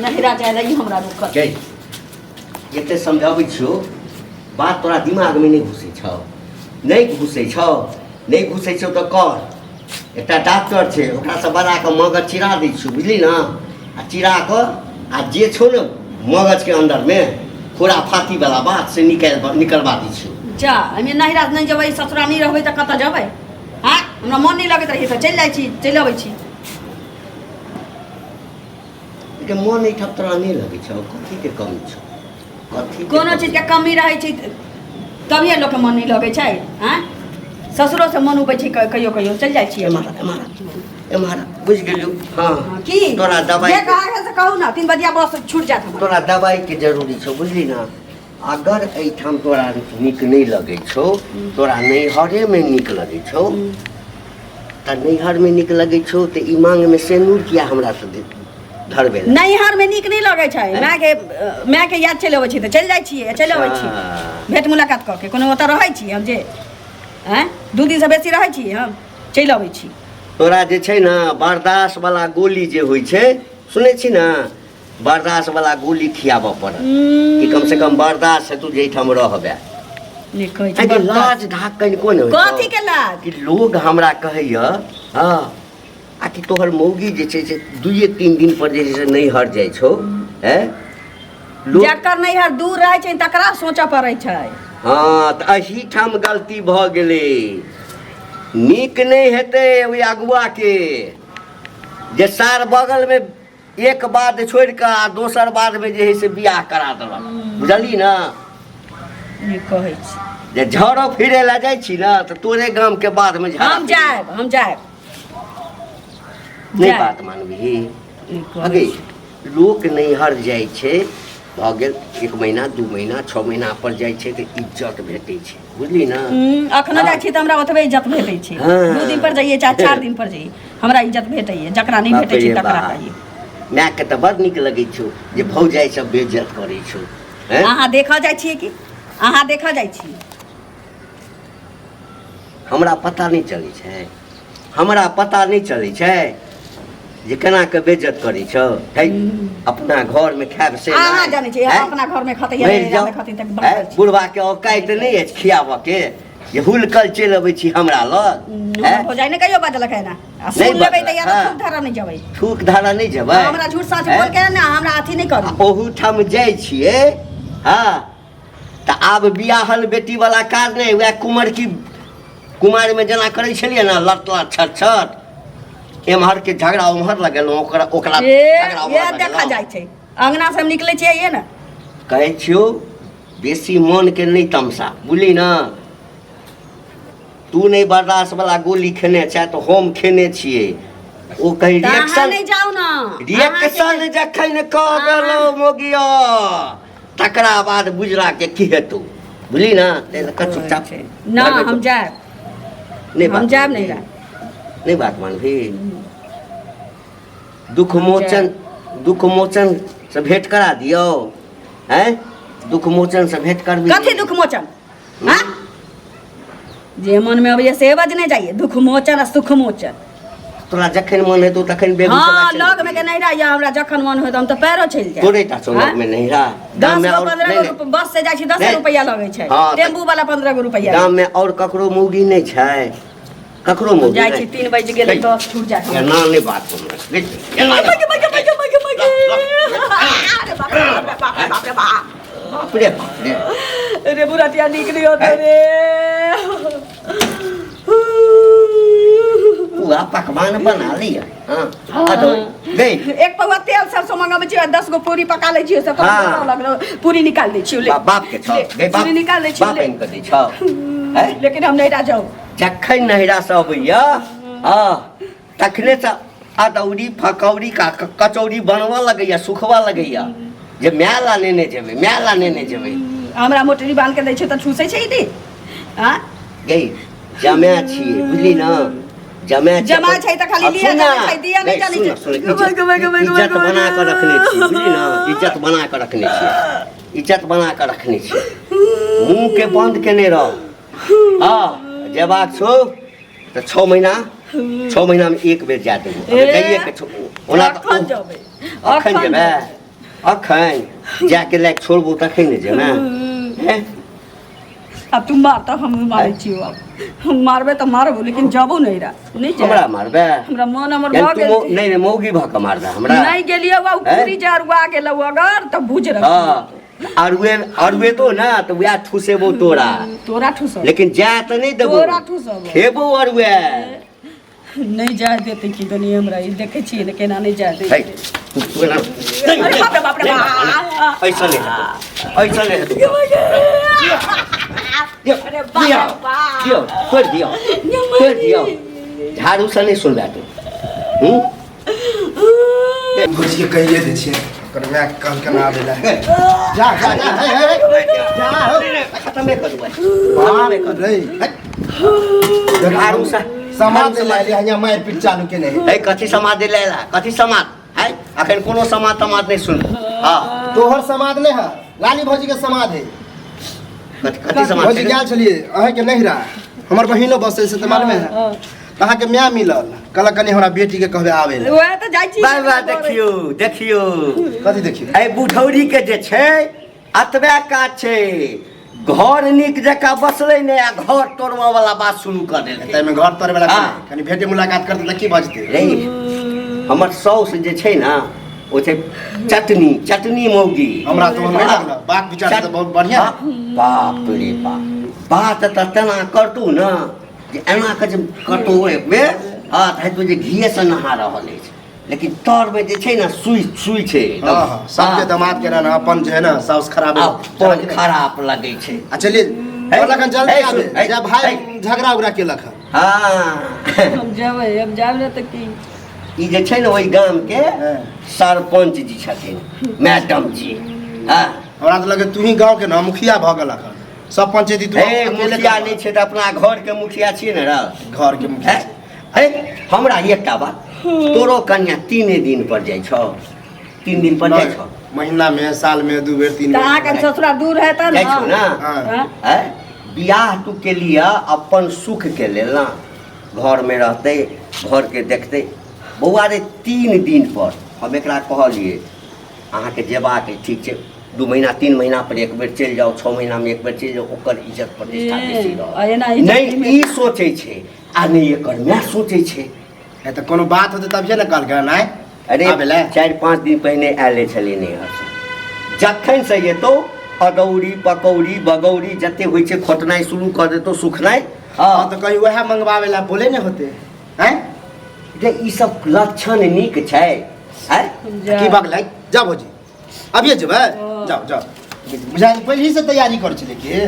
नहिरा जाय लए ई हमरा रोकत। गै, एते समझाबै छियौ, बात तोरा दिमागमे नहि घुसै छौ, नहि घुसै छौ, नहि घुसै छौ तऽ कर। एकटा डॉक्टर छै, ओकरासँ बजा कऽ मगज चिरा दै छियौ, बुझली ने? आ चिरा कऽ आ जे छौ ने मगजके अन्दरमे खुरा फातीवला बात से निकालि निकलबा दै छियौ। जा, एहिमे नहिरा नहि जेबै, ससुरा नहि रहबै तऽ कतऽ जेबै? आँय, हमरा मन नहि लगैत रहैए तऽ चलि जाइ छी, चलि अबै छी। लेकिन मन एहिठाम तोरा नहि लगै छौ? कथीके कमी छौ? कथी? कोनो चीजके कमी रहै छै तभिए लोकके मन नहि लगै छै। आँय, ससुरोसँ मन उबै छै कहियो कहियो, चलि जाइ छियै। एम्हर, एम्हर, एम्हर। बुझि गेलियौ। हँ। हँ, की? तोरा दबाइ जे कहै से कहू ने, 3 बजिया बस छूट जायत हमर। तोरा दबाइके जरूरी छौ, बुझली ने? अगर एहिठाम तोरा नीक नहि लगै छौ, तोरा नैहरेमे नीक लगै छौ, तऽ नैहरमे नीक लगै छौ तऽ ई मांगमे सेनूर किया हमरा से धरबै लए? नैहरमे नीक नहि लगै छै, मायके मायके याद चलि अबै छै तऽ चलि जाइ छियै, चलि अबै छी। भेट मुलाकात कऽ के कोनो ओतऽ रहै छी हम जे? आँय, 2 दिनसँ बेसी रहै छी हम? चलि अबै छी। तोरा जे छै ने बर्दाश्त वाला गोली जे होइ छै, सुनै छी ने, बर्दाश्त वाला गोली खियाबऽ पड़त कि कम से कम बर्दाश्त हेतौ जे एहिठाम रहबे। नहि कहै छै अरे बर्दाश्त। लाज ढाक कनिको ने होइ छौ? कथी के लाज? कि लोग हमरा कहैया, हँ, आ कि तोहर मौगी जे छै से दुइए तीन दिन पर जे छै से नैहर जाइ छौ। हैं लोग? जकर नैहर दूर रहै छै तकरा सोचऽ पड़ै छै। हँ, तऽ एहिठाम गलती भऽ गेलै। नीक नहि हेतै ओहि अगुआके जे सार बगलमे एक बाद छोड़ि कऽ आ दोसर बादमे जे है से बियाह करा देलक, बुझलही ने? नहि कहै छी। जे झड़ो फिरे लए जाइ छी ने तऽ तोरे गामके बादमे झाड़ा हम जायब, हम जायब। नहि जायब। बात मानबही? नहि कहै अगे छी। लोक नैहर जाइ छै, भऽ गेल एक महीना, 2 महीना, 6 महीना पर जाइ छै तऽ इज्जत भेटै छै, बुझली ने? अखनो जाइ छी तऽ हमरा ओतबे इज्जत भेटै छै। 2 दिन पर जाइए चाहे 4 दिन पर जाइए, हमरा इज्जत भेटैए। जकरा नहि बाप भेटै छै रे तकरा बाप। कहिए। मायके तऽ बड़ नीक लगै छौ जे भौजाइ सब बेइज्जत करै छौ, हैं? अहाँ देखऽ जाइ छियै कि अहाँ देखऽ जाइ छियै? हमरा पता नहि चलै छै? हमरा पता नहि चलै छै जे केना के बेइज्जत करै छौ? है, अपना घरमे खायब से अहाँ नहि। जानै छियै। हैं? अपना घरमे खतै, मरि जाउ। खतै तऽ हैं? बाँटल छी। बुढ़बा के औकात नहि अछि खियाबऽ के जे हुलकल चलि अबै छी हमरा लग, हैं? भौजाइ ने कहियो बजलक है ना आ नहि सुन लेबै बजलक, तऽ यार हँ। थूक धरा नहि जेबै। थूक धारा नहि जेबै। हमरा झूठ साँच हैं? बोल के ने हमरा अथी नहि करू। आ ओहूठाम जाइ छियै, हँ, तऽ आब बियाहल बेटी वाला काज नहि। वएह कुमर की कुमारिमे जेना करै छलियै ने, लट लट छट छट, एम्हर के झगड़ा ओम्हर लगेलहुँ, ओकरा ओकरा ए झगड़ा ये ओम्हर देखा लगेलहुँ। जाइ छै, अंगना से हम निकलै छियै ये ने। कहै छियौ, बेसी मोनके नहि तमसा, बुझली ने? तू नहि बर्दाश्त वाला गोली खेने छै तऽ हम खेने छियै। ओ कहीं तऽ अहाँ रिएक्शन नहि जाउ ने। रिएक्शन जखन कऽ गेलौ मोगिया, तकरा बाद बुझला के की हेतौ, बुझली ने? ताहि लऽ कऽ चुपचाप ना, घरमे हम जो। जायब। नहि हम बात जायब मानबही? नैहरा। नहि बात मानबही? दुख मोचन, दुख मोचन से भेंट करा दियौ? हैं, दुख मोचन से भेंट करबी? कथी दुख मोचन? हाँ, जे मन में अबैया से बजने जाइए, दुख मोचन आ सुख मोचन। तोरा जखन मन हेतौ तखन बेगूसराय हाँ, चलि लग में जेबही। के नैहरा या, हमरा जखन मन होय तऽ हम तऽ पैरो चलि जायब। तोरे टा छौ हाँ? लग में नैहरा? 10 गाम में गो और 15 नहि, गो नहि। बस से जाइ छी, 10 नहि। रुपैआ लगै छै। हाँ, तऽ- टेम्पू वाला 15 गो रुपैआ। गाम में और ककरो मौगी नहि छै? ककरो मौगी जाइ नहि? छी, 3 बजि गेलै, हे, 10 छूट जायत हमरा। एना नहि बात हमरा देख, एना नहि। माय गे, माय गे, माय गे, माय गे, माय गे। अरे बाप रे बाप रे बाप रे बाप रे बाप। बाप रे बाप रे। रे बुढ़तिया, निकली होते रे। पूरा पकवान बना लिया। हाँ, अदौरी गई। एक पौआ तेल सरसों मंगाबै छियै, 10 गो पूरी पका लै छियै सब। लगलो पूरी निकाल दै छियै, ले। बाप के छौ ले, गई, बाप पूरी निकाल दै छियै, बाप ले। आनि कऽ दै छौ, हैं? लेकिन हम नैहरा जाउ। जखन नैहरा से अबैया, हँ, तखने से अदौरी फकौरी का कचौरी बनबऽ लगैया, सुखबऽ लगैया जे माय ला नेने जेबै, माय ला नेने जेबै। हमरा मोटरी बान्हि के दै छै तऽ ठूसै छै ई दी? आँ? गई, जमा छियै, बुझली ने? जमा छियै। जमा छै तऽ खाली आब लिअ सुन ना। जानै छै, दिअ नहि गई, जानै सुन छै। सुन, गबै, गबै, गबै, गबै, इज्जत गबै, बना कऽ रखने छियै, बुझली ने? इज्जत बना कऽ रखने छियै, इज्जत बना कऽ रखने छियै। मुँह के बंद केने रह। हँ, जेबाक छौ तऽ 6 महीना, 6 महीनामे एक बेर जा देबो। अगर ए, जाइए के छौ ओना तऽ अखन जेबै। अखन जेबै? अखन जाके लायक छोड़बो तखन ने जेना हैं? आब तू मार तऽ हम मारै छियौ आब हम मारबै तऽ मारबो लेकिन जबो नहीं रहा नहीं जाए हमरा मारबे हमरा मन हमर यानी भऽ तू गेल नहीं नहीं मौगी भऽ कऽ मारबे हमरा नहीं गेलियै वा हैं? पूरी जरुआ गेलौ अगर तऽ बुझ रह हाँ अरुए अरुए तो ना तऽ वएह ठुसेबो तोरा तोरा ठुसब लेकिन जाय तऽ नहि देबो तोरा ठुसब। खेबो अरुए नहीं जाए देते की दुनिया हमरा ई देखै छियै ने केना नहीं जाए है देते तू तू एना अरे बाप रे बाप रे बाप ऐसा नहीं हेतौ ऐसा नहीं हेतौ दियौ, अरे बाप दियौ, रे बाप। दियौ, तोड़ि दियौ तोड़ि दियौ झाड़ू से नहीं सुनबे तू हूँ भौजी के कहिए दै छियै ओकर माय कहलकै ना आबै लए जा जा जा हे हे हे, जा हो। खतमे कर देबै बाप रे हे। झाड़ू से समाज से लाइले हइया मारि पीट चालू केने है है कथी समाज लेला कथी समाज है अखन कोनो समाज तमाज नहीं सुन हाँ तोहर समाज नहीं है लाली भौजी के समाज है कथी कथी समाज भौजी गेल छलियै अहाँके नहिरा हमर बहिनो बसै से तऽ मालूमे है हाँ। अहाँके माय मिलल कहलक कनि हमरा बेटीके कहबै आबै लए वएह तऽ जाइ छी बाबा देखियौ देखियौ कथी देखियौ एहि बुढ़ौरी के जे छै अतबे काज छै घर नीक जकाँ बसलै नहि आ घर तोड़बऽ वाला बात शुरू कऽ देलकै ताहिमे घर तोड़े वाला हाँ। कनि भेटे मुलाकात करतै तऽ की भऽ जेतै रे हमर साउस जे छै ने ओ छै चटनी चटनी मौगी हमरा तऽ ओहन नहि लागल बात विचार तऽ बहुत बढ़िआँ हाँ, बाप रे बाप बात तऽ तेना करतू ने जे एना कऽ जे करतौ एक बेर हँ तऽ हेतौ जे घीएसँ नहा रहल अछि लेकिन तरमे जे छै ने सुइ सुइ छै हाँ हाँ सबके दामाद के रहना अपन जे है ना साउस खराब है अपन खराब लगै छै आ चलिए हे, कहलक जल्दी हे, आबे सुन, हे, जा भाई हे। झगड़ा उगड़ा केलक हन हँ हम जेबै हम जायब ने तऽ की ई जे छै ने ओहि गामके हँ। सरपञ्च जी छथिन मैडम जी हँ हमरा तऽ लगे तू ही गाँव के ना मुखिया भऽ गेलक हन सब पंचायती तू हे अकेले मुखिया करबह। नहि छै तऽ अपना घरके मुखिया छियै ने रौ घर के मुखिया हैं? हे हमरा एकटा बात तोरो कन्या तीने दिन पर जाइ छौ 3 दिन पर जाइ छौ महीना में साल में दू बेर तीन तऽ बेर अहाँके ससुरा दूर है तऽ जाइ छौ ने हाँ। हाँ? हैं? बियाह तू के लिए अपन सुख के लेल ना घर में रहते घर के देखते बौआ रे 3 दिन पर हम एकरा कहलिए अहाँके जेबाक अइ ठीक छै 2 महीना 3 महीना पर एक बेर चलि जाउ 6 महीना में एक बेर चलि जाउ ओकर इज्जत प्रतिष्ठा बेसी आ एना रहत इज्जत नहि नहि ई सोचै छै आ नहि एकर माय सोचै छै ए तऽ कोनो बात होतै तभिए ने कहलकै नहि अरे आबै लए 4-5 दिन पहिने आयले छलै नैहरसँ जखन से एतौ अदौरी पकौड़ी बगौरी जते होइ छै खोटनाइ शुरू कऽ देतौ सुखनाइ हँ तऽ कहीं वएह मंगवाबै लए बोले नहि होतै आँय रे ई सब लक्षण नीक छै आँय की भऽ गेलै जा भौजी अभिये जेबै जाओ जाओ बुझा पहिले से तैयारी करै छलै कि